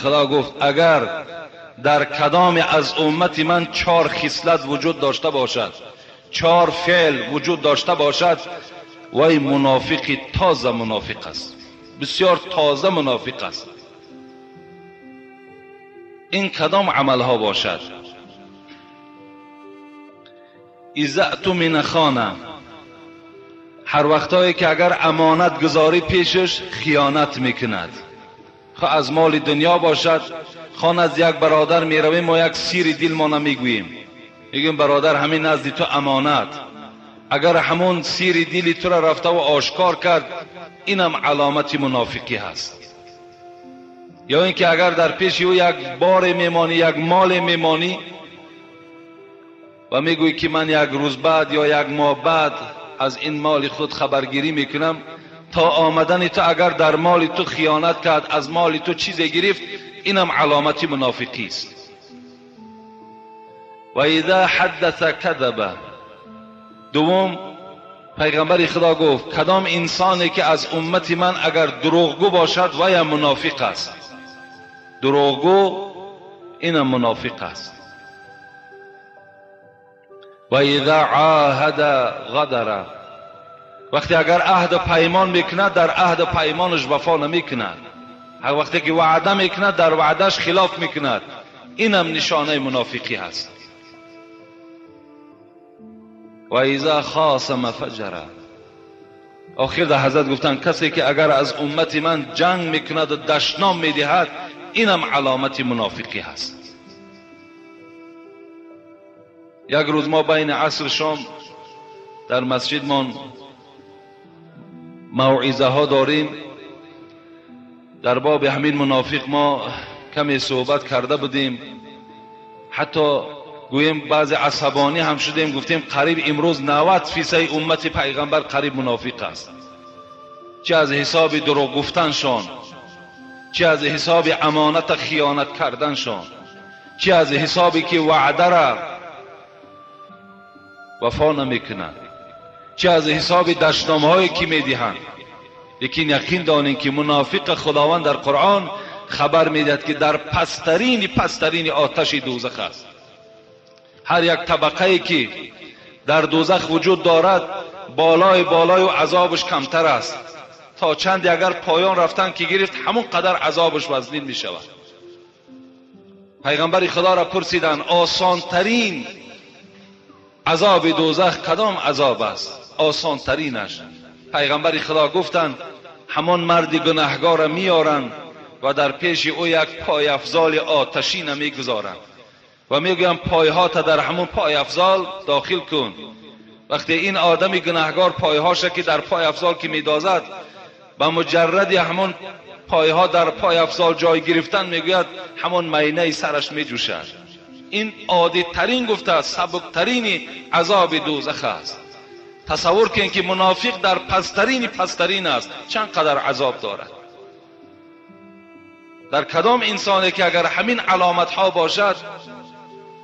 خدا گفت اگر در کدام از امت من 4 خصلت وجود داشته باشد، 4 فعل وجود داشته باشد، وای منافقی تازه منافق است، بسیار تازه منافق است. این کدام عملها باشد؟ اذا اؤتمن خانه، هر وقتایی که اگر امانت گذاری پیشش خیانت میکند، خواه از مال دنیا باشد، خواه از یک برادر میرویم ما یک سیر دل ما نمیگوییم، میگیم برادر همین نزد تو امانت، اگر همون سیر دلی تو را رفته و آشکار کرد، اینم علامت منافقی هست. یا اینکه اگر در پیش او یک بار میمانی، یک مال میمانی و میگویی که من یک روز بعد یا یک ماه بعد از این مال خود خبرگیری میکنم، تا آمدن تو اگر در مال تو خیانت کرد، از مال تو چیزی گرفت، اینم علامت منافقی است. و اذا حدث کذب. دوم، پیغمبر خدا گفت کدام انسانی که از امت من اگر دروغگو باشد وی منافق است. دروغگو اینم منافق است. و اذا عاهد غدر. وقتی اگر عهد پیمان میکند، در عهد پیمانش وفا نمیکند، هر وقتی که وعده میکند در وعدهش خلاف میکند، اینم نشانه منافقی هست. و اذا خاصم فجر. آخر در حضرت گفتن کسی که اگر از امت من جنگ میکند و دشنام میدهد، اینم علامت منافقی هست. یک روز ما بین عصر شام در مسجدمان موعظه ها داریم، در باب همین منافق ما کمی صحبت کرده بودیم، حتی گوییم بعض عصبانی هم شدیم، گفتیم قریب امروز 90% امت پیغمبر قریب منافق است، چه از حساب دروغ گفتنشان، چه از حساب امانت خیانت کردنشان، چه از حسابی که وعده را وفا نمیکنند، چه از حساب دشنامهایی که میدهند. لیکن یقین دانیم که منافق خداوند در قرآن خبر میدهد که در پسترین پسترین آتش دوزخ است. هر یک طبقه که در دوزخ وجود دارد، بالای بالای و عذابش کمتر است، تا چند اگر پایان رفتن که گرفت همون قدر عذابش وزنین می شود. پیغمبر خدا را پرسیدند آسان ترین عذاب دوزخ کدام عذاب است؟ آسان ترینش. پیغمبر خدا گفتند همان مرد گناهگار را میارند و در پیش او یک پای افزال آتشین میگذارند و میگویم پایها تا در همون پای افزال داخل کن. وقتی این آدم گناهگار پایهاش که در پای افزال که میدازد، به مجرد همون پایها در پای افزال جای گرفتن، میگوید همون مینه سرش میجوشد. این عادی ترین گفته سبکترین عذاب دوزخ است. تصور کن که منافق در پسترین پسترین است، چند قدر عذاب دارد. در کدام انسانی که اگر همین علامت ها باشد،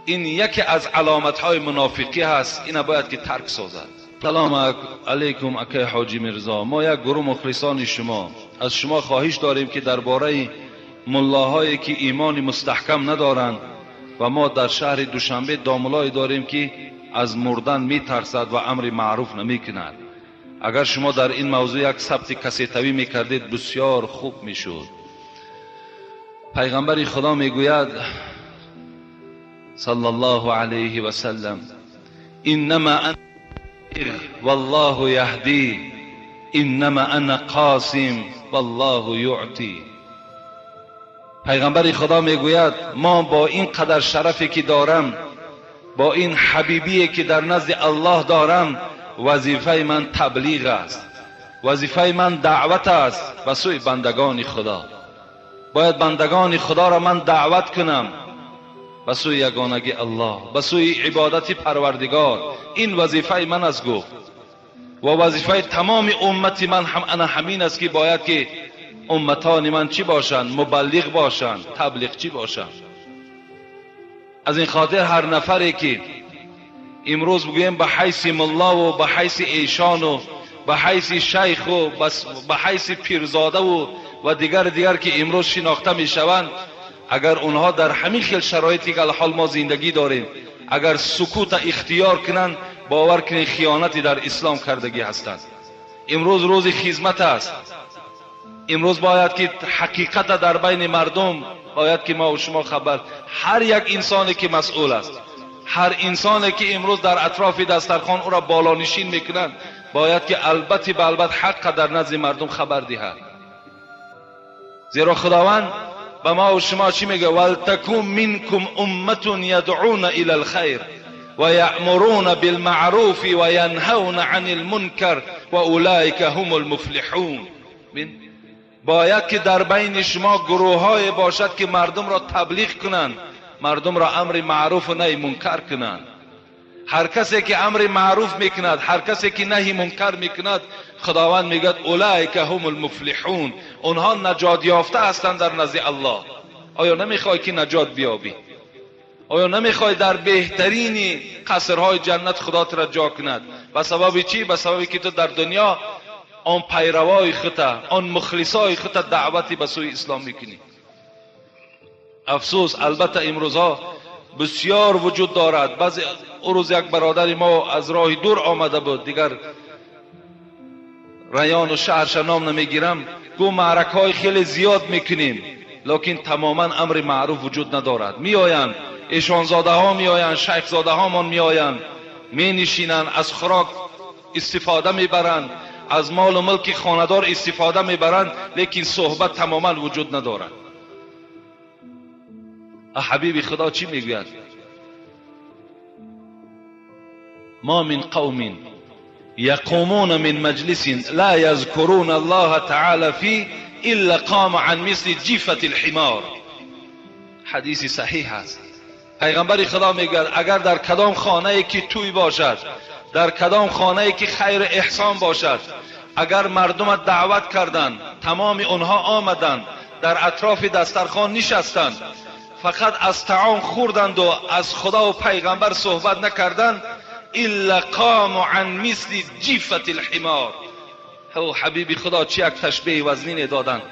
این یکی از علامت های منافقی هست، اینا باید که ترک سازد. سلام علیکم اکی حاجی میرزا، ما یک گروه مخلصان شما، از شما خواهش داریم که درباره ملاهایی که ایمان مستحکم ندارند و ما در شهر دوشنبه داملای داریم که از مردن میترسد و امر معروف نمیکند، اگر شما در این موضوع یک ثبت کسیتوی میکردید بسیار خوب میشد. پیغمبر خدا میگوید صلی الله علیه و سلم انما انا والله یهدی انما انا قاسم والله یعطی. پیغمبر خدا میگوید ما با این قدر شرفی که دارم، با این حبیبی که در نزد الله دارم، وظیفه من تبلیغ است، وظیفه من دعوت است به سوی بندگان خدا. باید بندگان خدا را من دعوت کنم به سوی یگانگی الله، به سوی عبادت پروردگار. این وظیفه من است گفت، و وظیفه تمام امت من هم انا همین است که باید که امتان من چی باشند؟ مبلغ باشند، تبلیغ چی باشند. از این خاطر هر نفری که امروز بگوییم به حیث ملا و به حیث ایشان و به حیث شیخ و به حیث پیرزاده و دیگر که امروز شناخته میشوند، اگر اونها در همین خیل شرایطی که الحال ما زندگی داریم اگر سکوت اختیار کنند، باور کنید خیانتی در اسلام کردگی هستند. امروز روز خدمت است. امروز باید که حقیقت در بین مردم باید که ما و شما خبر، هر یک انسانی که مسئول است، هر انسانی که امروز در اطراف دسترخوان او را بالانشین میکنند، باید که البته به البته حق در نزد مردم خبر دهد. زیرا خداوند به ما و شما چی میگه؟ ولتکن منکم امة یدعون الی الخیر و یأمرون بالمعروف و ینهون عن المنکر و اولئک هم المفلحون. باید که در بین شما گروه های باشد که مردم را تبلیغ کنند، مردم را امر معروف و نهی منکر کنند. هر کسی که امر معروف میکند، هر کسی که نهی منکر میکند، خداوند میگوید اولئک هم المفلحون، اونها نجات یافته هستند در نزد الله. آیا نمیخوای که نجات بیابی؟ آیا نمیخوای در بهترین قصرهای جنت خدا تو را جا کند؟ به سبب چی؟ به سبب که تو در دنیا آن پیروای خودت، آن مخلصای خودت دعوتی به سوی اسلام میکنی. افسوس البته امروزها بسیار وجود دارد. بعضی روز یک برادر ما از راه دور آمده بود، دیگر ریان و شهرش نام نمیگیرم، گو معرکه های خیلی زیاد میکنیم، لکن تماما امر معروف وجود ندارد. میآیند ایشانزاده ها میآیند، شیخ زاده ها مان میآیند، می نشینند، از خوراک استفاده میبرند، از مال و ملک خاندار استفاده میبرند، لیکن صحبت تماما وجود ندارد. حبیب خدا چی میگوید؟ ما من قوم یقومون من مجلس لا یذکرون الله تعالی فی الا قام عن مثل جیفة الحمار. حدیث صحیح است. پیغمبر خدا میگوید اگر در کدام خانه که توی باشد، در کدام خانه که خیر احسان باشد، اگر مردم دعوت کردند، تمام اونها آمدند، در اطراف دسترخوان نشستند، فقط از طعام خوردند و از خدا و پیغمبر صحبت نکردند، الا قام عن مثل جیفة الحمار. او حبیب خدا چی یک تشبیه وزنین دادند.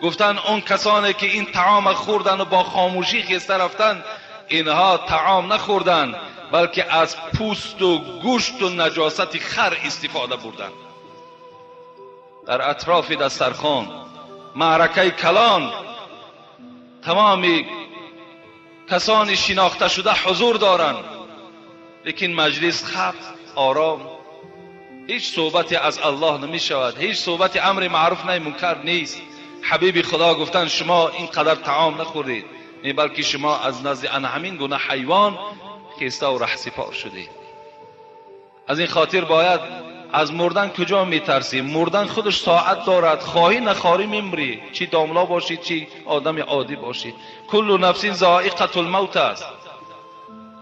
گفتند اون کسانی که این طعام خوردند و با خاموشی خسته رفتند، اینها طعام نخوردند بلکه از پوست و گوشت و نجاست خر استفاده بردند. در اطراف دسترخوان معرکه کلان تمام کسانی شناخته شده حضور دارند، لیکن مجلس خب آرام، هیچ صحبتی از الله نمی شود، هیچ صحبت امر معروف نهی منکر نیست. حبیب خدا گفتن شما اینقدر طعام نخورید، بلکه شما از نزد ان همین گونه حیوان خیسته و رهسپار شدید. از این خاطر باید از مردن کجا میترسی؟ مردن خودش ساعت دارد، خواهی نخواهی میمری، چی داملا باشی چی آدم عادی باشی. کل نفس ذائقة الموت است.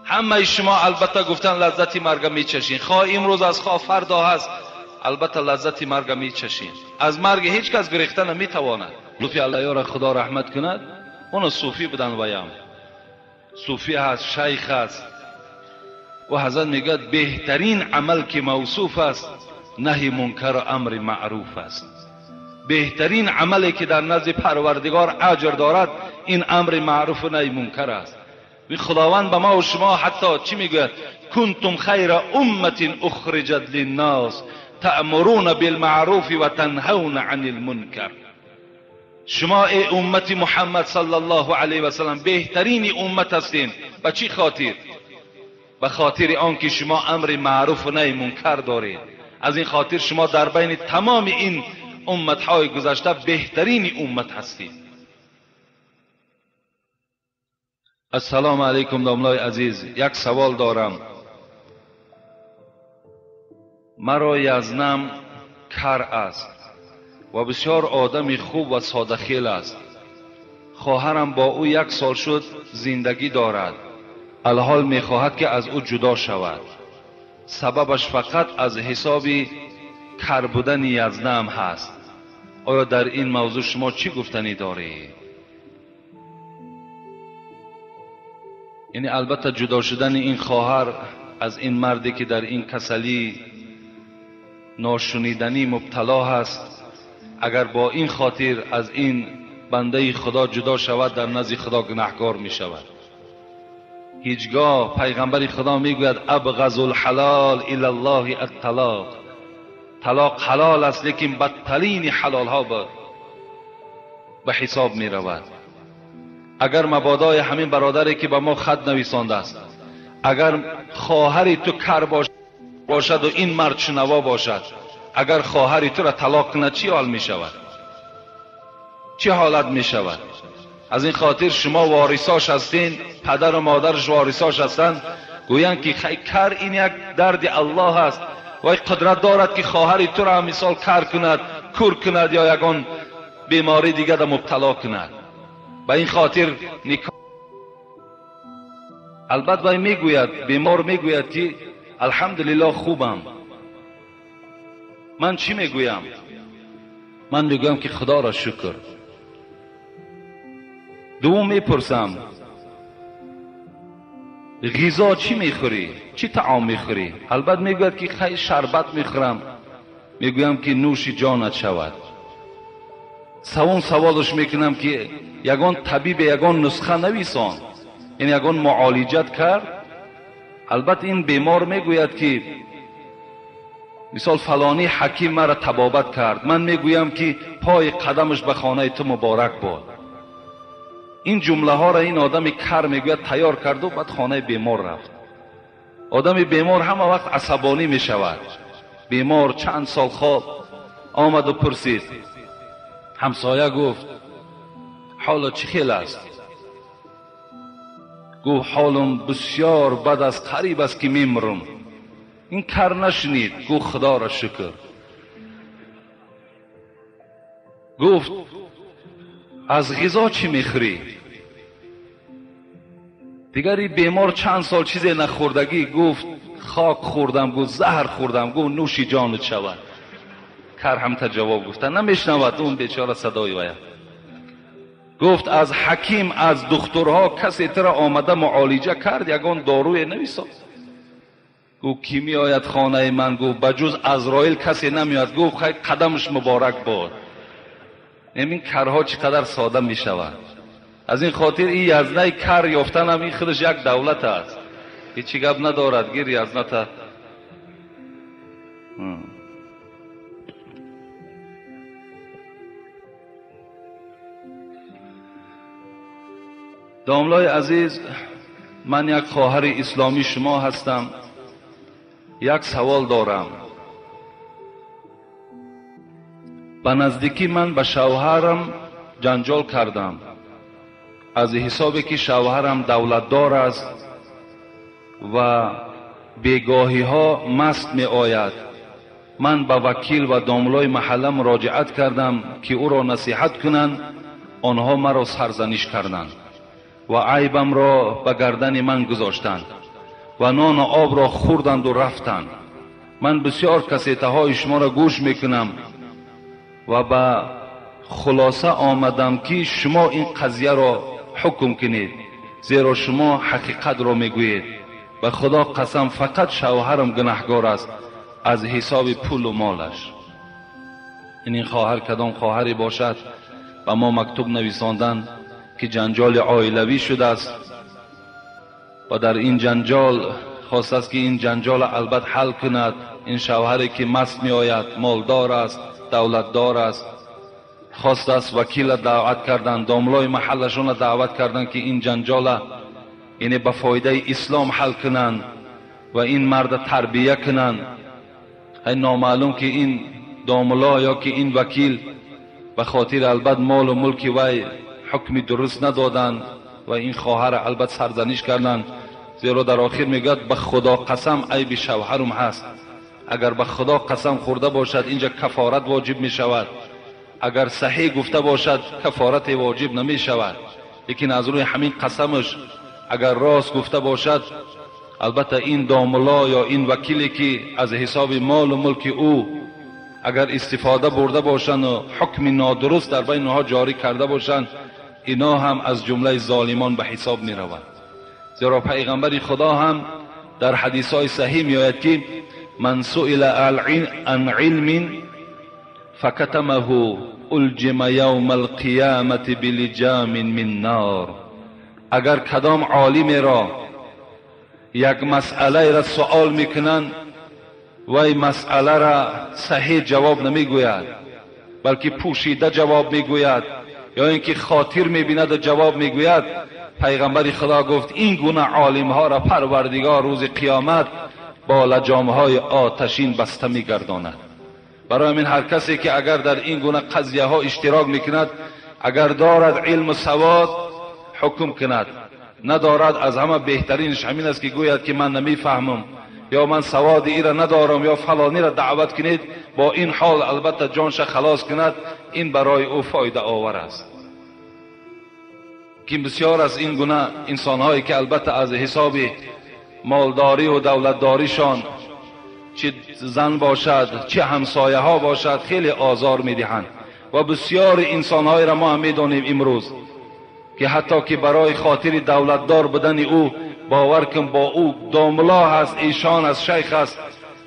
همه شما البته گفتن لذت مرگ میچشین، خواه امروز از خواه فردا هست، البته لذت مرگ میچشین. از مرگ هیچ کس گریخته نمیتواند. لطفی الله را خدا رحمت کند، اون صوفی بودن ویم صوفی هست، شیخ هست، و حضرت میگه بهترین عمل که موصوف است نهی منکر و امر معروف است. بهترین عملی که در نزد پروردگار اجر دارد این امر معروف و نهی منکر است. خداوند به ما و شما حتی چی میگوید؟ کنتم خیر امة اخرجت للناس تأمرون بالمعروف و تنهون عن المنکر. شما ای امت محمد صلی الله علیه و سلم بهترین امت هستین. به چی خاطر؟ به خاطر آنکه شما امر معروف و نهی منکر دارید. از این خاطر شما در بین تمام این امتهای گذشته بهترین امت هستید. السلام علیکم داملای عزیز، یک سوال دارم. مرا یزنم کر است و بسیار آدم خوب و ساده خیل است. خواهرم با او 1 سال شد زندگی دارد. الحال میخواهد که از او جدا شود. سببش فقط از حساب کر بودن یزنم هست. آیا در این موضوع شما چی گفتنی دارید؟ یعنی البته جدا شدن این خواهر از این مردی که در این کسلی ناشنیدنی مبتلا هست، اگر با این خاطر از این بنده خدا جدا شود در نزد خدا گناهکار می شود. هیچگاه پیغمبر خدا میگوید ابغض الحلال الی الله الطلاق. طلاق حلال است لیکن بدترین حلال ها به حساب می رود. اگر مبادای همین برادری که به ما خط نویسانده است، اگر خواهری تو کر باشد و این مرد شنوا باشد، اگر خواهری تو را طلاق کند چی حال می شود؟ چه حالت می شود؟ از این خاطر شما وارثاش هستین، پدر و مادرش وارثاش هستند، گویند که کر این یک درد الله است و قدرت دارد که خواهری تو را مثال کر کند، کور کند یا یگان بیماری دیگه را مبتلا کند. به این خاطر نکاح البته وی میگوید، بیمار میگوید که الحمدلله خوبم. من چی میگویم؟ من میگویم که خدا را شکر. دوم میپرسم غذا چی میخوری؟ چی طعام میخوری؟ البته میگوید که خیلی شربت میخورم. میگویم که نوش جانت شود. سوم سوالش میکنم که یگان طبیب یگان نسخه نویسان، یعنی یگان معالجت کرد. البته این بیمار میگوید که مثال فلانی حکیم مرا طبابت کرد. من میگویم که پای قدمش به خانه تو مبارک باد. این جمله ها را این آدم کر میگوید تیار کرد و بعد خانه بیمار رفت. آدم بیمار همه وقت عصبانی میشود. بیمار چند سال خواب آمد و پرسید. همسایه گفت حالا چی خیل است؟ گفت حالم بسیار بد است، قریب است که میمرم. این کر نشنید، گفت خدا را شکر. گفت از غذا چی میخوری؟ دیگری بیمار چند سال چیزی نخوردگی، گفت خاک خوردم، گفت زهر خوردم، گفت نوشی جانت شود. کر هم تا جواب گفته نمیشنود اون بیچاره صدای ویا. گفت از حکیم از دکترها کسی تر آمده معالجه کرد، یگان داروی نویساد. گفت کی می آید خانه من؟ گفت بجز عزرائیل کسی نمیاد. گفت خیلی قدمش مبارک باد. این کرها چقدر ساده می شود. از این خاطر این یزنه کر یافتن هم این خودش یک دولت است، هیچی گپ ندارد. گیر یزنه تا داملای عزیز، من یک خواهر اسلامی شما هستم. یک سوال دارم. به نزدیکی من به شوهرم جنجال کردم، از حسابی که شوهرم دولتدار است و بیگاهی ها مست می آید. من به وکیل و داملای محله مراجعت کردم که او را نصیحت کنند. آنها مرا سرزنش کردند و عیبم را به گردن من گذاشتند و نان و آب را خوردند و رفتند. من بسیار کسیته های شما را گوش میکنم و به خلاصه آمدم که شما این قضیه را حکم کنید، زیرا شما حقیقت را میگویید. به خدا قسم فقط شوهرم گناهگار است از حساب پول و مالش. این خواهر کدام خواهری باشد و ما مکتوب نویساندن که جنجال عائلوی شده است و در این جنجال خواست است که این جنجال البته حل کند. این شوهری که مست می آید، مالدار است، دولتدار است، خواست است وکیل دعوت کردن، داملای محلشون دعوت کردن که این جنجال یعنی به فایده اسلام حل کنند و این مرد تربیه کنند. این نامعلوم که این داملا یا که این وکیل به خاطر البته مال و ملک وی حکم درست ندادند و این خواهر البته سرزنش کردند، زیرا در آخر میگوید به خدا قسم عیب شوهرم هست. اگر به خدا قسم خورده باشد اینجا کفارت واجب می شود، اگر صحیح گفته باشد کفارت واجب نمی شود. لیکن از روی همین قسمش اگر راست گفته باشد، البته این داملا یا این وکیلی که از حساب مال و ملک او اگر استفاده برده باشند و حکم نادرست در بین آنها جاری کرده باشند، اینا هم از جمله ظالمان به حساب می روند. زیرا پیغمبر خدا هم در حدیث های صحیح می آید که من سئل عن علم فکتمه الجم یوم القیامة بلجام من نار. اگر کدام عالم را یک مسئله را سوال میکنند وی مسئله را صحیح جواب نمیگوید، بلکه پوشیده جواب میگوید یا اینکه خاطر میبیند و جواب میگوید، پیغمبر خدا گفت این گونه عالم ها را پروردگار روز قیامت با لجام های آتشین بسته میگرداند. برای همین هر کسی که اگر در این گونه قضیه ها اشتراک میکند، اگر دارد علم و سواد حکم کند، ندارد از همه بهترینش همین است که گوید که من نمیفهمم یا من سواد ای را ندارم یا فلانی را دعوت کنید، با این حال البته جانش خلاص کند، این برای او فایده آور است. که بسیار از این گونه انسانهایی که البته از حساب مالداری و دولتداریشان چه زن باشد چه همسایه ها باشد خیلی آزار میدهند و بسیار انسانهایی را ما هم میدانیم امروز که حتی که برای خاطر دولتدار بودن او، باور کن با او داملا هست، ایشان از شیخ است،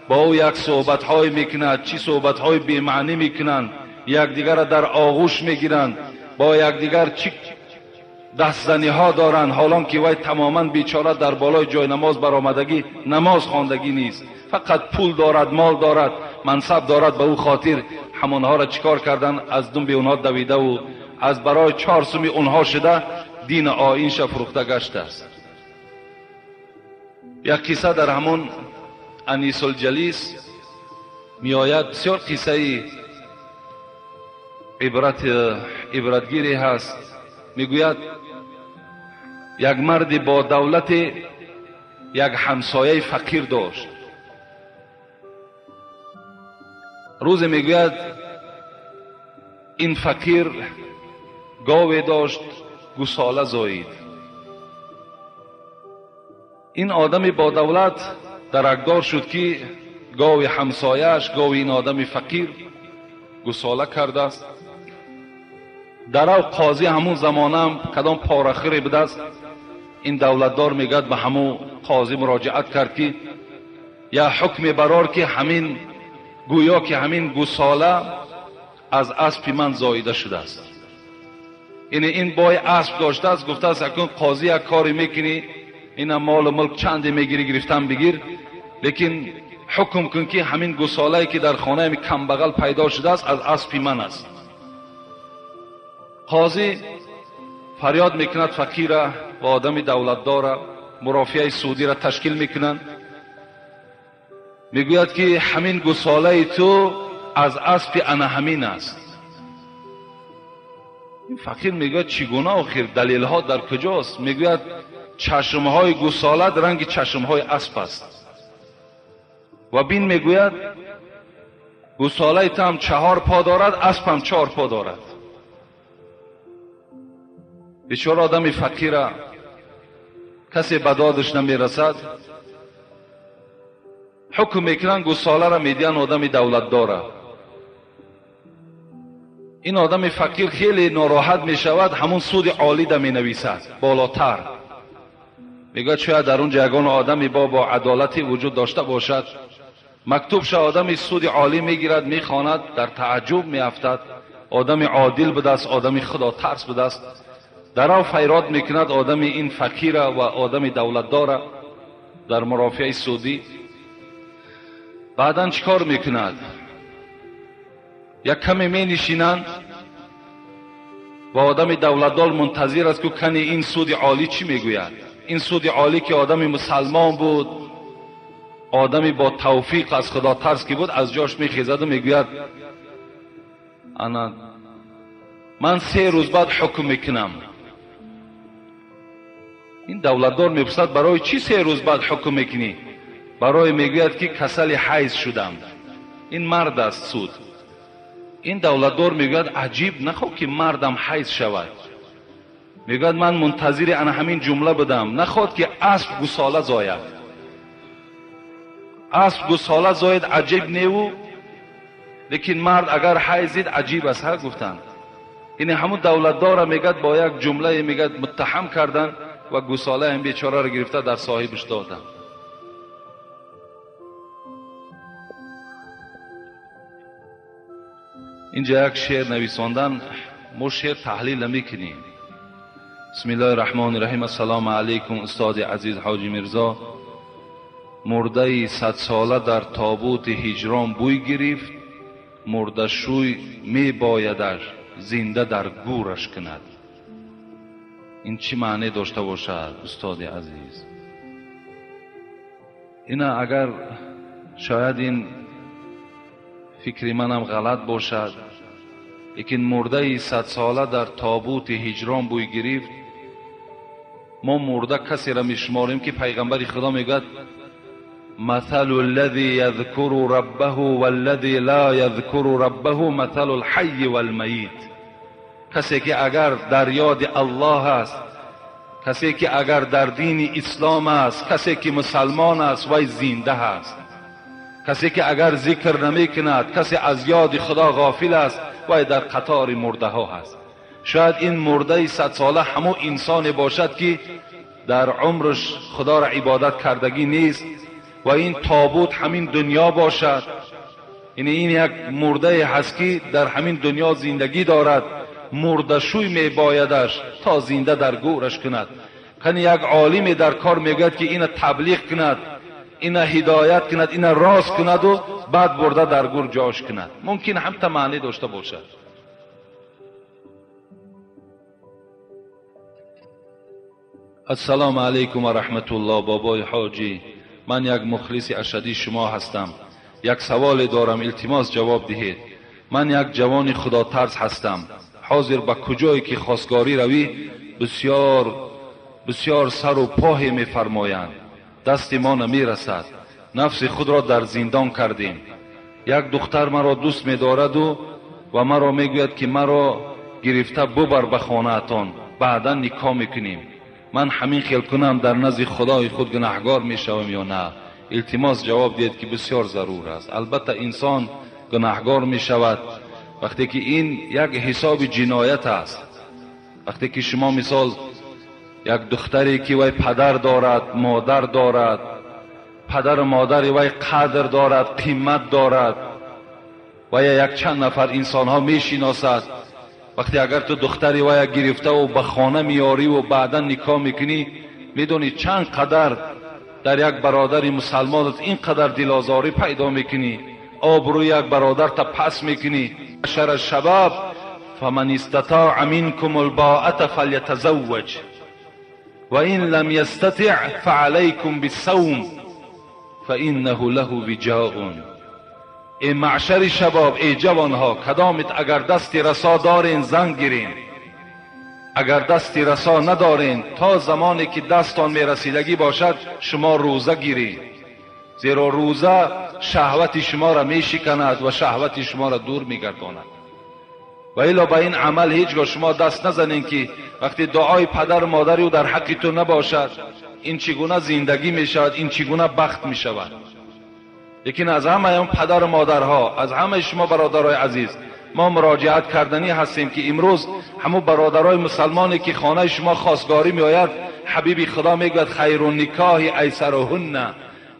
با او یک صحبت های میکند، چی صحبت های بی‌معنی میکنند، یکدیگر را در آغوش میگیرند، با یکدیگر چی دستزنی ها دارند، حالان که وی تماما بیچاره در بالای جای نماز برآمدگی نماز خواندگی نیست، فقط پول دارد، مال دارد، منصب دارد، به او خاطر همانها را چیکار کردن، از دنب اونها دویده و از برای 4 سومی اونها شده دین آیینش فروخته گشته است. یک قصه در همون انیس الجلیس میآید، بسیار قصه عبرتگیری هست. میگوید یک مرد با دولت یک همسایه فقیر داشت. روز میگوید این فقیر گاوی داشت، گوساله زایید. این آدم با دولت درکدار شد که گاوی همسایه‌اش، گاوی این آدم فقیر گوساله کرده است. درو قاضی همون زمانه هم کدام پارخری بوده است، این دولتدار میگد به همون قاضی مراجعت کرد که یا حکم برار که همین گویا که همین گوساله از اسب من زاییده شده است. یعنی این بای اسب داشته است، گفته است اکنون قاضی یک کاری میکنی، این مال و ملک چندی میگیری گرفتن بگیر، لیکن حکم کن که همین گوساله که در خانه می کمبغل پیدا شده است از اسب من است. قاضی فریاد میکند فقیره و آدم دولتدار مرافعه سودی را تشکیل میکنند. میگوید که همین گوساله تو از اسب انا همین است. این فقیر میگوید چگونه آخر، دلیل ها در کجاست؟ میگوید چشمهای گوساله رنگ چشمهای اسب است. و بین میگوید گوساله تو هم 4 پا دارد، اسب هم 4 پا دارد. بیچاره آدم فقیره کسی به دادش نمیرسد، حکم میکنن گوساله را میدین آدم دولت داره. این آدم فقیر خیلی ناراحت میشود، همون سود عالی ده مینویسد بالاتر، میگه شاید در اون یگان آدمی با عدالتی وجود داشته باشد. مکتوب شه آدم سود عالی میگیرد، میخواند، در تعجب میافتد، آدم عادل بوده است، آدم خدا ترس بوده است. درو فیراد میکند آدم این فقیره و آدم دولتداره در مرافعه سودی. بعدا چیکار میکند؟ یک کمی می نشینند و آدم دولتدار منتظر است که کنی این سود عالی چی میگوید. این سود عالی که آدم مسلمان بود، آدمی با توفیق از خدا ترس که بود، از جاش میخیزد و میگوید انا من 3 روز بعد حکم میکنم. این دولتدار میپرسد برای چی 3 روز بعد حکم میکنی؟ برای میگوید که کسل حیض شدم. این مرد است سود. این دولتدار میگوید عجیب، نخواه که مردم حیض شود. میگوید من منتظر انا همین جمله بودم، نخواد که اسب گوساله زاید. اسب گوساله زاید عجیب نیو، لیکن مرد اگر حیض عجیب است. ها گفتند. این همون دولتدار میگد با یک جمله میگد متهم کردن و گوساله هم بیچاره را گرفته در صاحبش دادن. Инҷа як шеър нависондан, мо шеър таҳлил намекунем. Бисмиллоҳи раҳмони раҳим. Ассалому алайкум устоди азиз Ҳоҷи Мирзо. Мурдаи садсола дар тобути ҳиҷрон бӯй гирифт, мурдашӯй мебоядаш зинда дар гӯраш кунад. Ин чӣ маъне дошта бошад устоди азиз? Ина агар шояд ин фикри манам ғалат бошад, лекин мурдаи садсола дар тобути ҳиҷрон бӯй гирифт. Мо мурда касеро мешуморем ки пайғамбари Худо мегӯяд: مثل الذي يذكر ربه والذي لا يذكر ربه مثل الحي والميت. کسی که اگر در یاد الله است، کسی که اگر در دین اسلام است، کسی که مسلمان است وی زنده است. کسی که اگر ذکر نمی کند، کسی از یاد خدا غافل است، وی در قطار مرده ها است. شاید این مرده 100 ساله همو انسان باشد که در عمرش خدا را عبادت کردگی نیست و این تابوت همین دنیا باشد. یعنی این یک مرده هست که در همین دنیا زندگی دارد، مردشوی می بایدش تا زنده در گورش کند. کنی یک عالم در کار میگوید که اینو تبلیغ کند، اینو هدایت کند، اینو راست کند و بعد برده در گور جاش کند. ممکن هم تا معنی داشته باشد. السلام علیکم و رحمت الله. بابای حاجی، من یک مخلص اشدی شما هستم. یک سوال دارم، التماس جواب دهید. من یک جوان خدا ترس هستم. حاضر به کجایی که خواستگاری روی بسیار بسیار سر و پاه میفرمایند، دست ما نمیرسد. نفس خود را در زندان کردیم. یک دختر مرا دوست میدارد و مرا میگوید که مرا گرفته ببر به خانه‌تان، بعدا نکاح میکنیم. من همین خیل کنم در نزد خدای خود گناهگار میشوم یا نه؟ التماس جواب دهید که بسیار ضرور است. البته انسان گناهگار میشود وقتی که این یک حساب جنایت است. وقتی که شما مثال یک دختری که وی پدر دارد، مادر دارد، پدر و مادر وی قدر دارد، قیمت دارد و یک چند نفر انسان ها میشناسد، وقتی اگر تو دختری وی گرفته و به خانه میاری و بعدا نکاح میکنی، میدونی چند قدر در یک برادر مسلمان این قدر دلازاری پیدا میکنی، آبروی یک برادر تا پس میکنی. شر الشباب فمن استطاع منكم الباءة فليتزوج وإن لم يستطع فعليكم بالصوم فإنه له وجاء. ای معشر شباب، ای جوانها، کدامت اگر دست رسا دارین زن گیرین، اگر دست رسا ندارین تا زمانی که دستان میرسیدگی باشد شما روزه گیرین، زیرا روزه شهوت شما را میشکند و شهوت شما را دور میگرداند. و الا به این عمل هیچگاه شما دست نزنین که وقتی دعای پدر و مادر او در حق تو نباشد، این چگونه زندگی میشود، این چگونه بخت میشود. لیکن از همه اون پدر و مادرها، از همه شما برادرای عزیز، ما مراجعت کردنی هستیم که امروز همو برادرای مسلمانی که خانه شما خواستگاری میآید، حبیبی خدا میگوید خیر النکاح ایسرهن،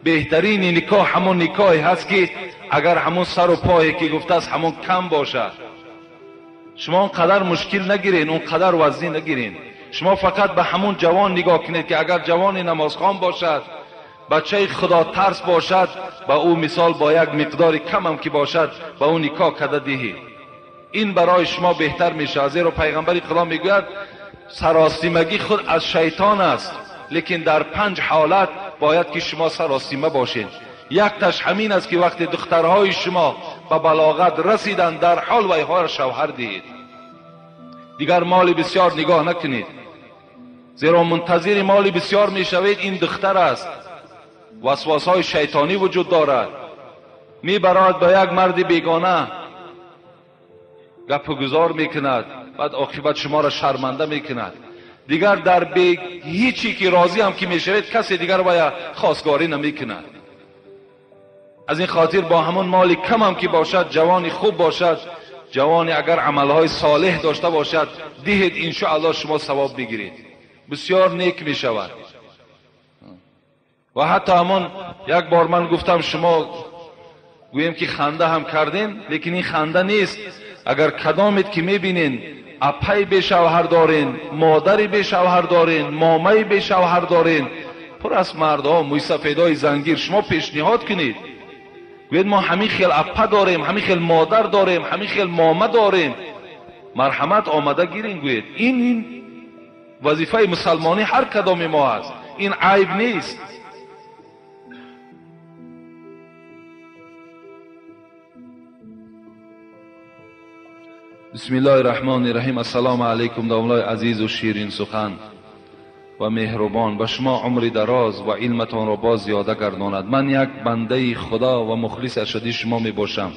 بهترین نکاح همون نکاحی هست که اگر همون سر و پایی که گفته است همون کم باشد. شما اونقدر مشکل نگیرین، اونقدر وزنی نگیرین. شما فقط به همون جوان نگاه کنید که اگر جوان نمازخوان باشد، بچه خدا ترس باشد، با او مثال با یک مقدار کم هم که باشد با او نکاح کرده دهید. این برای شما بهتر میشه. زیرا پیغمبر خدا میگوید سراسیمگی خود از شیطان است، لیکن در 5 حالت باید که شما سراسیمه باشید. یک تاش همین است که وقتی دخترهای شما به بلاغت رسیدند در حال ویها را شوهر دهید. دیگر مال بسیار نگاه نکنید، زیرا منتظر مال بسیار میشوید. این دختر است، وسواس های شیطانی وجود دارد، میبرد به یک مرد بیگانه، گپ گذار میکند، بعد عاقبت شما را شرمنده میکند. دیگر در به هیچی که راضی هم که میشوید کسی دیگر باید خواستگاری نمیکند. از این خاطر با همون مال کم هم که باشد، جوانی خوب باشد، جوانی اگر عملهای صالح داشته باشد دهید، انشاءالله شما ثواب بگیرید، بسیار نیک میشود. و حتی همون یک بار من گفتم، شما گوییم که خنده هم کردین، لیکن این خنده نیست. Агар кадомед ки мебинен апай бешавҳар дорен, модари бешавҳар дорен, момаи бешавҳар дорен, пур аз мардҳо, мӯйсафедҳои зангир, шумо пешниҳод кунед. Гӯед мо ҳамин хел апа дорем, ҳамин хел модар дорем, ҳамин хел мома дорем, марҳамат омада гирин. Гӯед ин вазифаи мусалмонӣ ҳар кадоми мо аст, ин айб нест. Бисмиллоҳи раҳмони раҳим. Ассалому алайкум домлои азизу ширин сухан ва меҳрубон, ба шумо умри дароз ва илматонро боз зиёда гардонад. Ман як бандаи худо ва мухлиси ашадии шумо мебошам.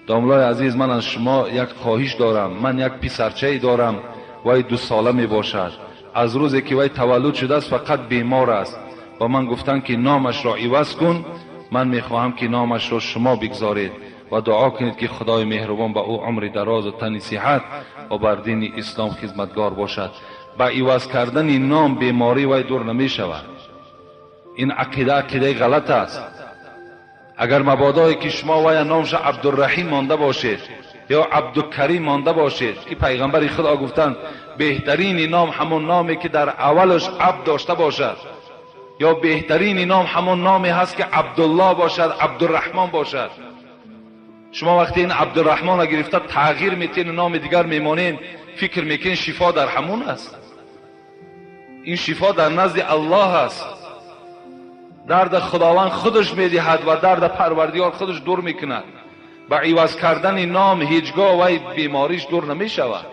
Домлои азиз, ман аз шумо як хоҳиш дорам. Ман як писарчае дорам, вай 2 сола мебошад. Аз рӯзе ки вай таваллуд шудааст фақат бемор аст. Ба ман гуфтанд ки номашро иваз кун. Ман мехоҳам ки номашро шумо бигзоред ва дуо кунед ки худои меҳрубон ба ӯ умри дарозу тани сиҳат ва бар дини ислом хизматгор бошад. Ба иваз кардани ном беморӣ вай дур намешавад. Ин ақида ақидаи ғалат аст. Агар мабодое ки шумо вая номша Абдурраҳим монда бошед ё Абдукарим монда бошед, ки пайғамбари худо гуфтанд беҳтарини ном ҳамон номе ки дар аввалаш абд дошта бошад, ё беҳтарини ном ҳамон номе ҳаст ки Абдуллоҳ бошад, Абдурраҳмон бошад. Шумо вақте ин Абдурраҳмонро гирифта тағйир метиҳед, номи дигар мемонед, фикр мекунед шифо дар ҳамон аст. Ин шифо дар назди Аллоҳ аст. Дард Худованд худаш медиҳад ва дард Парвардигор худаш дур мекунад. Ба иваз кардани ном ҳеҷгоҳ вай бемориш дур намешавад.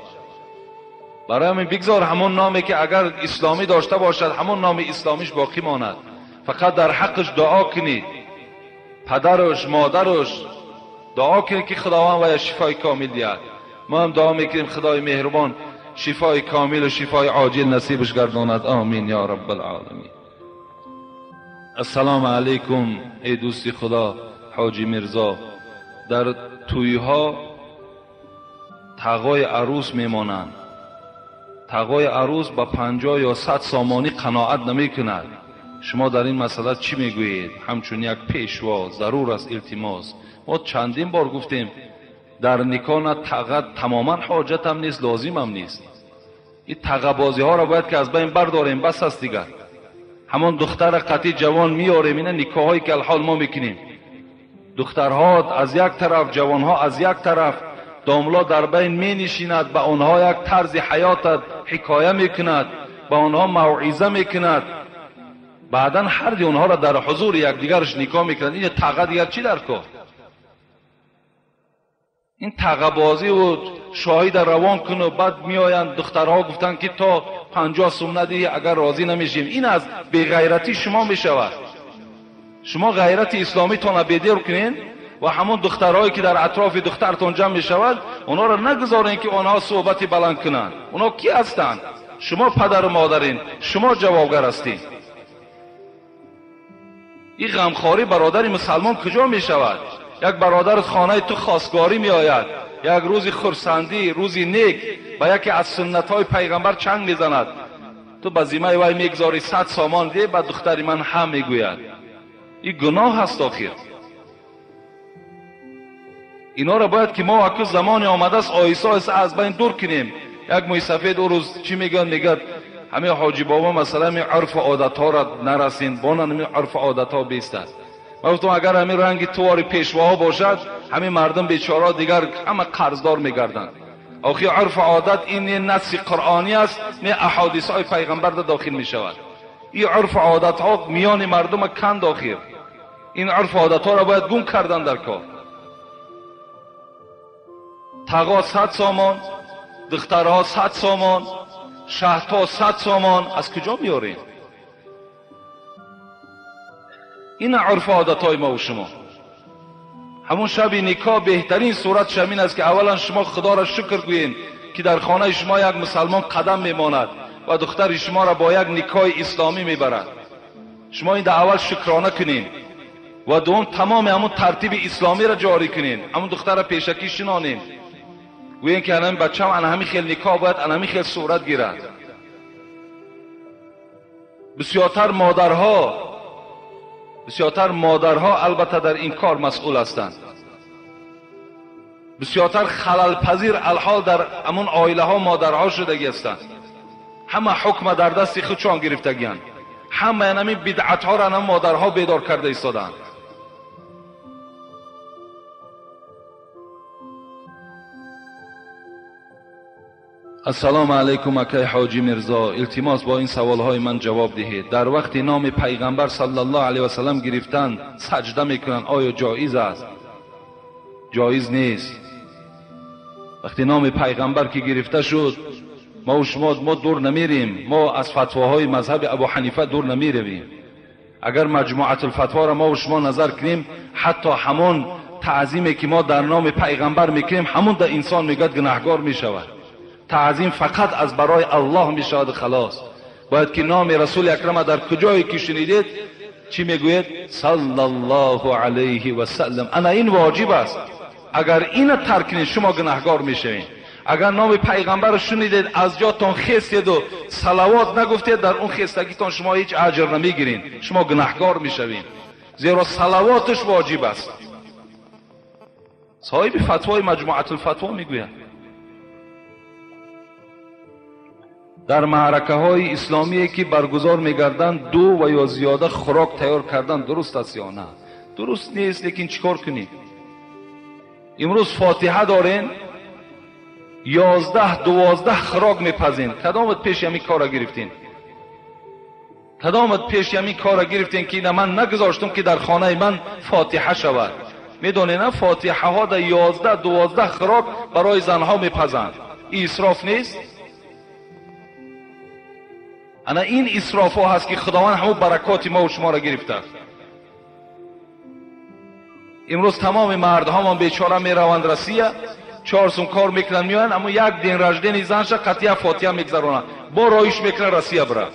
Барои ҳамин бигзор ҳамон номе ки агар исломӣ дошта бошад, ҳамон номи исломиш боқӣ монад. Фақат дар ҳаққаш дуо кунед, падараш, модараш дуо кунед ки Худованд вай шифои комил диҳад. Мо ҳам дуо мекунем Худои меҳрубон шифои комилу шифои оҷил насибаш гардонад. Омин ё раббалъоламин. Ассалому алайкум эй дӯсти Худо Ҳоҷи Мирзо. Дар тӯйҳо тағои арӯс мемонанд. Тағои арӯс ба 50 ё 100 сомонӣ қаноат намекунад. Шумо дар ин масъала чӣ мегӯед? Ҳамчун як пешво зарур аст илтимос. Мо чандин бор гуфтем дар никоҳ на таға тамоман ҳоҷатам нест, лозимам нест. Ин тағабозиҳоро бояд ки аз байн бардорем, бас аст дигар. Ҳамон духтара қатъи ҷавон меорем, ина никоҳҳое ки алҳол мо мекунем. Духтарҳо аз як тараф, ҷавонҳо аз як тараф, домло дар байн менишинад, ба онҳо як тарзи ҳаётат ҳикоя мекунад, ба онҳо мавъиза мекунад. Баъдан ҳарди онҳоро дар ҳузури якдигараш никоҳ мекунад. Ин таға дигар чӣ дар кор? Ин тағабозиву шоҳида равон куну баъд меоянд духтарҳо гуфтанд ки то 50 сум надиҳӣ агар розӣ намешем. Ин аз беғайратӣ шумо мешавад. Шумо ғайрати исломитонро бедор кунед ва ҳамон духтарҳое ки дар атрофи духтартон ҷамъ мешавад, онҳоро нагузоред ки онҳо суҳбати баланд кунанд. Онҳо кӣ ҳастанд? Шумо падару модарин, шумо ҷавобгар ҳастед. Ин ғамхорӣ бародари мусалмон куҷо мешавад? Як бародар хонаи ту хостгорӣ меояд, як рӯзи хурсандӣ, рӯзи нек ба яке аз суннатҳои пайғамбар чанг мезанад. Ту ба зиммаи вай мегузорӣ 100 сомон де, ба духтари ман ҳам мегӯяд. Ин гуноҳ аст охир. Инҳоро бояд ки мо аку замоне омадааст оҳиста оҳиста аз байн дур кунем. Як мӯйсафед ӯ рӯз чӣ мегӯяд? Мегӯяд ҳамин ҳоҷи бобо масалан ҳамин урфу одатҳоро нарасин, бонан ҳамин урфу одатҳо бистад. Ман гуфтам агар ҳамин ранги тувори пешвоҳо бошад, ҳамин мардум бечораҳо дигар ҳама қарздор мегарданд. Охир урфу одат ин не насси қуръонӣ аст, не аҳодисҳои пайғамбар дохил мешавад. Ин урфу одатҳо миёни мардума канд охир. Ин урфу одатҳоро бояд гум кардан дар кор. Тағо 100 сомон, духтарҳо 100 сомон, шаҳдҳо 100 сомон аз куҷо меорем? Ин урфу одатҳои мо ва шумо. Ҳамон шаби никоҳ беҳтарин суратш ҳамин аст ки аввалан шумо худоро шукр гӯед ки дар хонаи шумо як мусалмон қадам мемонад ва духтари шуморо бо як никоҳи исломӣ мебарад. Шумо ин дар аввал шукрона кунед ва дуввум тамоми ҳамон тартиби исломиро ҷорӣ кунед. Ҳамон духтарро пешакӣ шинонем, гӯем ки ана бачам ана ҳамин хел никоҳ бояд ана ҳамин хел сурат гирад. Бисёртар модарҳо албатта дар ин кор масъул ҳастанд. Бисёртар халалпазир алҳол дар ҳамон оилаҳо модарҳо шудагӣ ҳастанд. Ҳама ҳукма дар дасти худшон гирифтагианд. Ҳама ҳамин бидъатҳоро ҳам модарҳо бедор карда истодаанд. Ассалому алайкум акай ҳоҷи Мирзо, илтимос бо ин саволҳои ман ҷавоб диҳед. Дар вақти номи пайғамбар саллаллоҳу алайҳи васаллам гирифтан саҷда мекунанд, оё ҷоиз аст? Ҷоиз нест. Вақти номи пайғамбар ки гирифта шуд, мо ва шумо мо дур намерем, мо аз фатвоҳои мазҳаби Абу Ҳанифа дур намеравем. Агар маҷмӯатулфатворо мо ва шумо назар кунем, ҳатто ҳамон таъзиме ки мо дар номи пайғамбар мекунем, ҳамон да инсон мегӯяд гунаҳгор мешавад. Таъзим фақат аз барои Аллоҳ мешавад, халос. Бояд ки номи Расули Акрама дар куҷое ки шунидед чӣ мегӯед? Саллаллоҳу алайҳи васаллам. Ана ин воҷиб аст. Агар ина тарк кунед, шумо гунаҳгор мешавед. Агар номи пайғамбарро шунидед, аз ҷотон хестеду салавот нагуфтед, дар он хестагитон шумо ҳеҷ аҷр намегиред, шумо гунаҳгор мешавед, зеро салавоташ воҷиб аст. Соҳиби фатвои маҷмӯатулфатво мегӯяд. Дар маъракаҳои исломие ки баргузор мегарданд, ду ва ё зиёда хӯрок тайёр кардан дуруст аст ё на? Дуруст нест, лекин чӣ кор кунем? Имрӯз фотиҳа дорем, 11-12 хӯрок мепазем. Кадомат пеши ҳамин кора гирифтем? Кадомат пеши ҳамин кора гирифтем ки ина ман нагузоштум ки дар хонаи ман фотиҳа шавад? Медонед, на фотиҳаҳо дар 11-12 хӯрок барои занҳо мепазанд. Ин исроф нест? Ана ин исрофҳо ҳаст ки Худованд ҳамон баракоти мо ва шуморо гирифтааст. Имрӯз тамоми мардҳомон бечора мераванд Россия, 4 сум кор мекунанд, меоянд, аммо як день рождения занша қатъия фотиҳа мегзаронанд, бо роиш мекунанд Россия бира.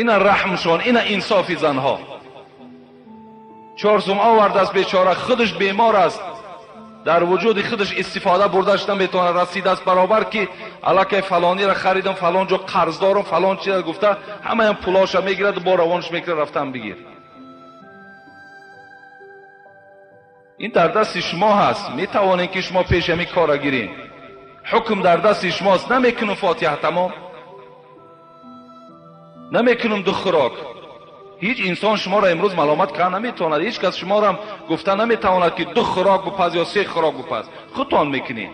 Ина раҳмшон, ина инсофи занҳо. 4 сум овардааст бечора, худаш бемор аст, дар вуҷуди худаш истифода бурдаш наметавонад, расидааст баробар ки аллакай фалониро харидам, фалон ҷо қарз дорам, фалон чиза гуфта, ҳамаям пулоша мегирад, бо равонаш мекунад, рафтан бигир. Ин дар дасти шумо ҳаст, метавонед ки шумо пеш ҳамин кора гиред. Ҳукм дар дасти шумост. Намекунам фотиҳа, тамом. Намекунам ду хӯрок. Ҳеҷ инсон шуморо имрӯз маломат карда наметавонад, ҳеҷ кас шуморо ҳам гуфта наметавонад ки 2 хӯрок бупаз ё 3 хӯрок бупаз. Худтон мекунед.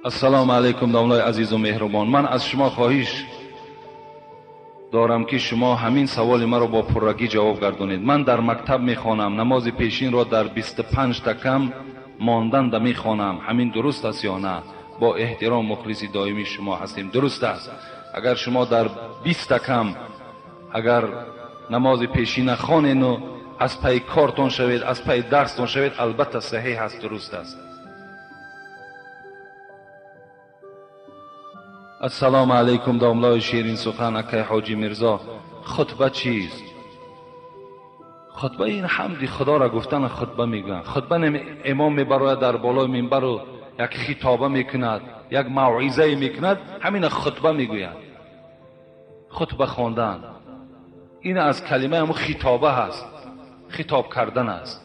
Ассалому алайкум домлаи азизу меҳрубон. Ман аз шумо хоҳиш дорам ки шумо ҳамин саволи маро бо пуррагӣ ҷавоб гардонед. Ман дар мактаб мехонам, намози пешинро дар 25 та кам монданда мехонам. Ҳамин дуруст аст ё на? Бо эҳтиром мухлиси доимии шумо ҳастем. Дуруст аст. Агар шумо дар 20 та кам агар намози пешина хонену аз пайи кортон шавед, аз пайи дарстон шавед, албатта саҳеҳ аст, дуруст аст. Ассалому алайкум домлаи ширин сухан акай ҳоҷи Мирзо. Хутба чист? Хутба ин ҳамди Худоро гуфтан хутба мегӯянд. Хутба имом мебарояд дар болои минбару як хитоба мекунад, як мавъизае мекунад, ҳамина хутба мегӯянд. Хутба хондан ин аз калимаи ҳамун хитоба ҳаст, хитоб кардан аст.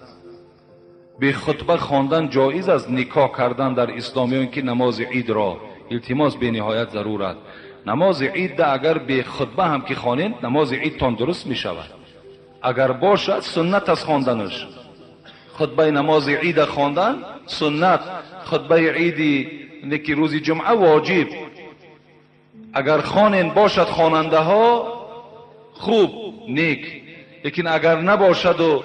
Бе хутба хондан ҷоиз аст никоҳ кардан дар ислом ё ин ки намози идро? Илтимос бениҳоят зарур аст. Намози ид агар бе хутба ҳам ки хонед, намози идтон дуруст мешавад. Агар бошад, суннат аст хонданаш. Хутбаи намози ида хондан суннат, хутбаи иди неки рӯзи ҷумъа воҷиб. Агар хонен бошад хонандаҳо хуб, нек, лекин агар набошаду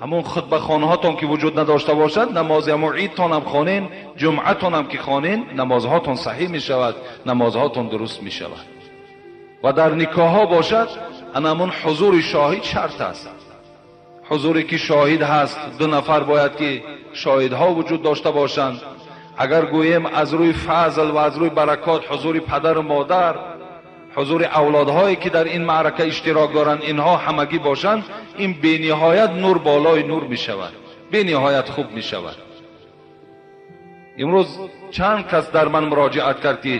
ҳамон хутбахонҳотон ки вуҷуд надошта бошад, намози ҳамон идтонам хонен, ҷумъатонам ки хонен, намозҳотон саҳеҳ мешавад, намозҳотон дуруст мешавад. Ва дар никоҳҳо бошад, ана ҳамон ҳузури шоҳид шарт аст. Ҳузуре ки шоҳид ҳаст, 2 нафар бояд ки шоҳидҳо вуҷуд дошта бошанд. Агар гӯем аз рӯи фазл ва аз рӯи баракот ҳузури падару модар, ҳузури авлодҳое ки дар ин маърака иштирок доранд, инҳо ҳамагӣ бошанд, ин бениҳоят нур болои нур мешавад, бениҳоят хуб мешавад. Имрӯз чанд кас дар ман муроҷиат кард ки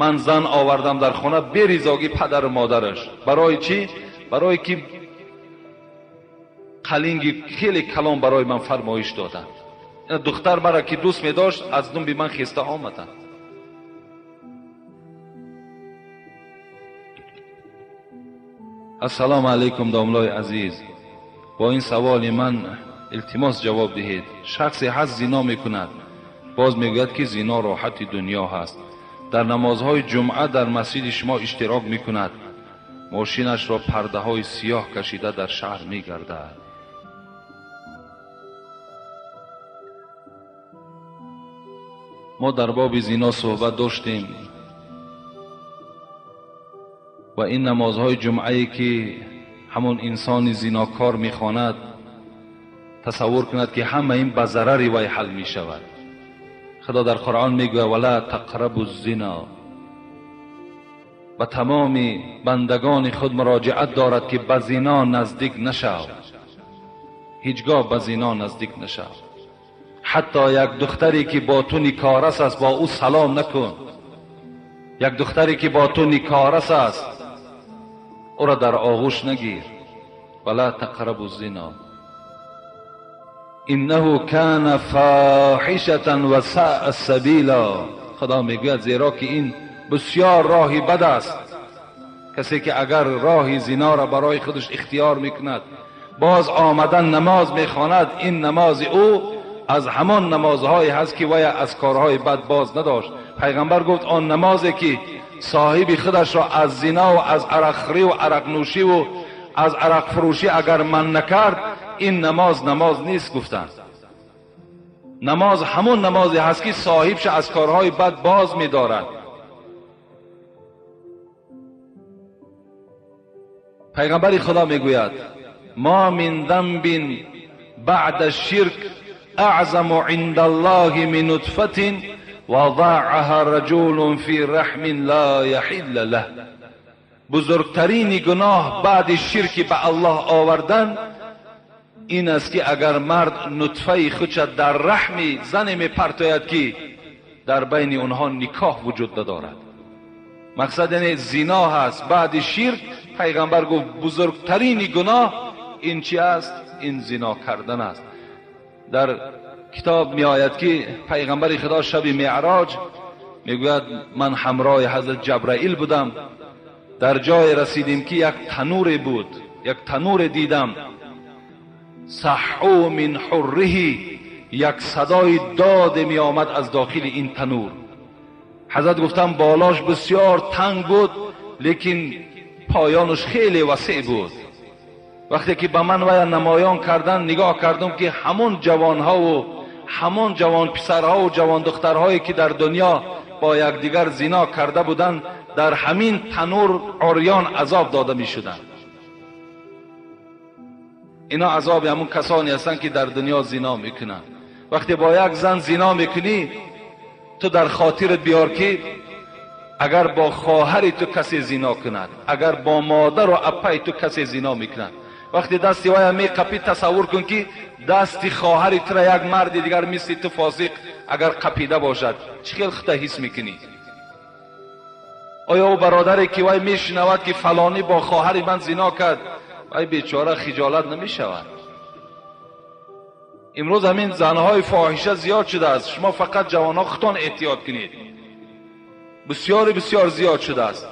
Ман зан овардам дар хона беризогӣ падару модараш. Барои чӣ? Барои ки қалинги хеле калон барои ман фармоиш доданд. Духтар мара ки дӯст медошт, аз думби ман хеста омаданд. Ассалому алайкум, домлои азиз. Бо ин саволи ман илтимос ҷавоб диҳед. Шахсе ҳаст зино мекунад, боз мегӯяд ки зино роҳати дунё ҳаст. Дар намозҳои ҷумъа дар масҷиди шумо иштирок мекунад, мошинашро пардаҳои сиёҳ кашида дар шаҳр мегардад. Мо дар боби зино суҳбат доштем ва ин намозҳои ҷумъае ки ҳамон инсони зинокор мехонад, тасаввур кунад ки ҳама ин ба зарари вай ҳал мешавад. Худо дар Қуръон мегӯяд: вала тақрабу зино. Ба тамоми бандагони худ муроҷиат дорад ки ба зино наздик нашав, ҳеҷгоҳ ба зино наздик нашав. Ҳатто як духтаре ки бо ту никоҳрас аст, бо ӯ салом накун. Як духтаре ки бо ту никоҳрас аст, ӯро дар оғӯш нагир. Вала тақрабу зино иннаҳу кана фоҳишатан ва саъа сабила. Худо мегӯяд зеро ки ин бисёр роҳи бад аст. Касе ки агар роҳи зиноро барои худаш ихтиёр мекунад, боз омадан намоз мехонад, ин намози ӯ аз ҳамон намозҳое ҳаст ки вай аз корҳои бад боз надошт. Пайғамбар гуфт он намозе ки соҳиби худашро аз зино ва аз арақхӯрӣ ва арақнӯшӣ ва аз арақфурӯшӣ агар манъ накард, ин намоз намоз нест гуфтанд. Намоз ҳамон намозе ҳаст ки соҳибша аз корҳои бад боз медорад. Пайғамбари Худо мегӯяд: ма мин занбин баъда ширк аъзаму инда Аллоҳи мин нутфатин вадаъаҳа раҷулун фи раҳмин ла яҳилла лаҳ. Бузургтарини гуноҳ баъди ширки ба Аллоҳ овардан ин аст ки агар мард нутфаи худша дар раҳми зане мепартояд ки дар байни онҳо никоҳ вуҷуд надорад. Мақсад яъне зино ҳаст баъди ширк. Пайғамбар гуфт бузургтарини гуноҳ ин чи аст? Ин зино кардан аст. Дар китоб меояд ки пайғамбари Худо шаби меъроҷ мегӯяд ман ҳамроҳи ҳазрат Ҷабраил будам, дар ҷое расидем ки як тануре буд, як тануре дидам. саҳу мин ҳурриҳи, як садои доде меомад аз дохили ин танур. Ҳазрат гуфтам болош бисёр танг буд, лекин поёнаш хеле васеъ буд. Вақте ки ба ман вая намоён кардан, нигоҳ кардам ки ҳамон ҷавонҳову ҳамон ҷавон писарҳову ҷавон духтарҳое ки дар дунё бо якдигар зино карда буданд, дар ҳамин танур урён азоб дода мешуданд. Ино азоби ҳамон касоне ҳастанд ки дар дунё зино мекунанд. Вақте бо як зан зино мекунӣ, ту дар хотират биёр ки агар бо хоҳари ту касе зино кунад, агар бо модару аппаи ту касе зино мекунад, вақте дасти вая меқапӣ, тасаввур кун ки дасти хоҳари тура як марди дигар мисли ту фосиқ агар қапида бошад, чӣ хел худта ҳис мекунӣ? Оё ӯ бародаре ки вай мешунавад ки фалонӣ бо хоҳари ман зино кард, вай бечора хиҷолат намешавад? Имрӯз ҳамин занҳои фоҳиша зиёд шудааст. Шумо фақат ҷавонҳо худтон эҳтиёт кунед. Бисёри бисёр зиёд шудааст.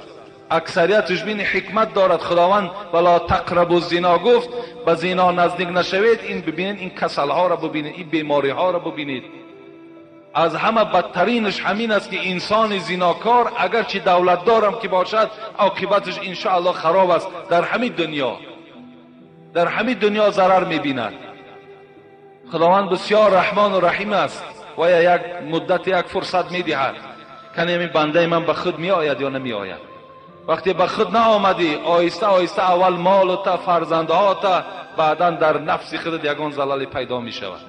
Аксарияташ бини ҳикмат дорад. Худованд вала тақрабу зино гуфт, ба зино наздик нашавед. Ин бибинед, ин касалҳоро бибинед, ин бемориҳоро бибинед. Аз ҳама бадтаринаш ҳамин аст ки инсони зинокор агарчи давлатдорам ки бошад, оқибаташ иншоаллоҳ хароб аст. Дар ҳамин дунё, дар ҳамин дунё зарар мебинад. Худованд бисёр раҳмону раҳим аст ва як муддат, як фурсат медиҳад. Кане ин бандаи ман ба худ меояд ё намеояд? Вақте ба худ наомадӣ, оҳиста оҳиста аввал молута, фарзандҳота, баъдан дар нафси худат ягон залале пайдо мешавад.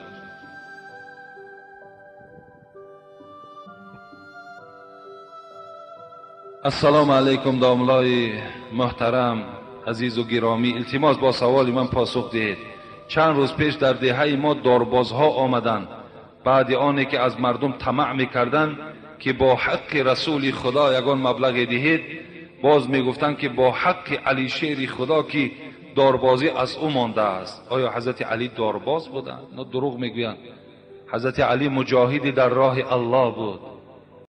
Ассалому алайкум, домлои муҳтарам, азизу гиромӣ. Илтимос бо саволи ман посух диҳед. Чанд рӯз пеш дар деҳаи мо дорбозҳо омаданд. Баъди оне ки аз мардум тамаъ мекарданд, ки бо ҳаққи расули худо ягон маблағе диҳед, боз мегуфтанд ки бо ҳаққи Алишери худо ки дорбозӣ аз ӯ мондааст. Оё ҳазрати Алӣ дорбоз буданд? На, дурӯғ мегӯянд. Ҳазрати Алӣ муҷоҳиди дар роҳи Аллоҳ буд.